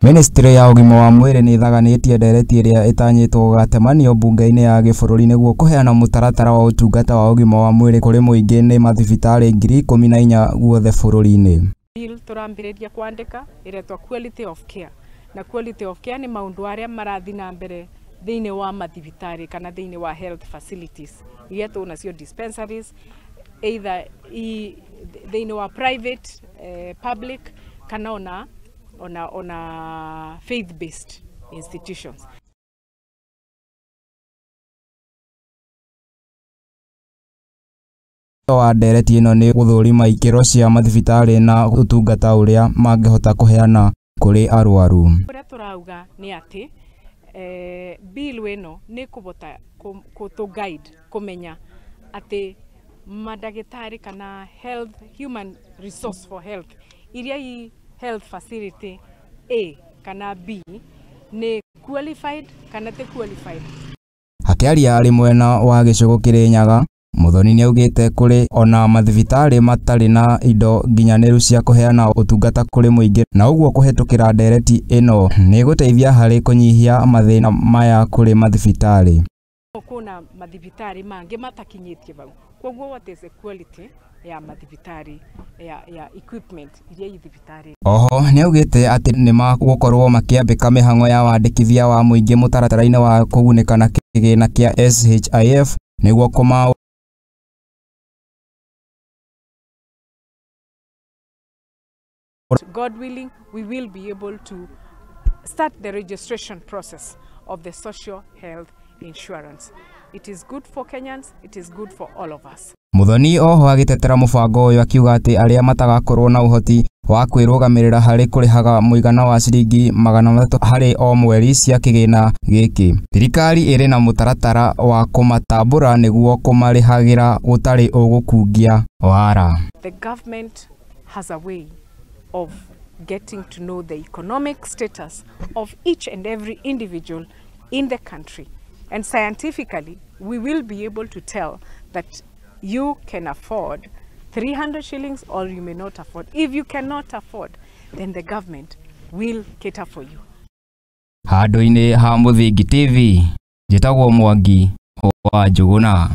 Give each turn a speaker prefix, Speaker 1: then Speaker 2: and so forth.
Speaker 1: Ministry ya ũgima wa mwĩrĩ nĩ ĩthaganĩtie ndereti ĩrĩa ĩtanyĩtwo gũgatemanio mbunge-inĩ ya gĩbũrũri nĩguo kũheana mũtaratara wa ũtungata wa ũgima wa mwĩrĩ kũrĩ mũingĩ nĩ mathibitarĩ 14,000 guothe bũrũri-inĩ.
Speaker 2: Bill tũrambĩrĩria kwandĩka ĩretwo quality of care, na quality of care nĩ maũndũ arĩa marathiĩ na mbere thĩinĩ wa mathibitarĩ kana thĩinĩ wa health facilities iria tũnacio dispensaries, either thĩinĩ wa private, public kana ona faith based institutions.
Speaker 1: Wa ndereti ĩno nĩ gũthũrima ikĩro cia mathibitarĩ na ũtungata ũrĩa mangĩhota kũheana kũrĩ arwaru.
Speaker 2: Ũrĩa tũrauga nĩ atĩ bill ĩno nĩ kũbota kũtũ guide kũmenya atĩ mandagĩtarĩ kana health human resource for health iria i health facility A kana B nĩ qualified kana ti qualified.
Speaker 1: Akĩaria arĩ mwena wa gĩcũgũ Kĩrĩnyaga, Muthoni nĩaugĩte kũrĩ ona mathibitarĩ matarĩ na indo nginyanĩru cia kũheana ũtungata kũrĩ mũingĩ na ũguo kũhetũkĩra ndereti ĩno nĩgũteithia harĩ kũnyihia mathĩna maya kũrĩ mathibitarĩ.
Speaker 2: Kuna mathibitarĩ mangĩ matakinyĩtie vau, koguo what is the quality ya mathibitarĩ ya equipment iria i thibitarĩ.
Speaker 1: Oho nĩaugĩte atĩ nĩmagũkorwo makĩambĩka mĩhang'o ya wandĩkithia wa mũingĩ mũtaratara-inĩ wa kũgunĩka na kĩgĩna kĩa SHIF nĩguo kũma
Speaker 2: God willing, we will be able to start the registration process of the social health insurance. It is good for Kenyans, it is good for all of us.
Speaker 1: Muthoni oho agĩtetera mũbango ũyũ akiuga atĩ arĩa matagakorwo na ũhoti wa kwĩrũgamĩrĩra harĩ kũrĩhaga mũigana wa ciringi 300 harĩ o mweri cia kĩgĩna gĩkĩ. Thirikari ĩrĩ na mũtaratara wa kũmatambũra nĩguo kũmarĩhagĩra gũtarĩ ũgũkungia wara.
Speaker 2: The government has a way of getting to know the economic status of each and every individual in the country. And scientifically, we will be able to tell that you can afford 300 shillings or you may not afford. If you cannot afford, then the government will cater for you.
Speaker 1: Handũ-inĩ ha Mũthingi TV, njĩtagwo Mwangi wa Njũgũna.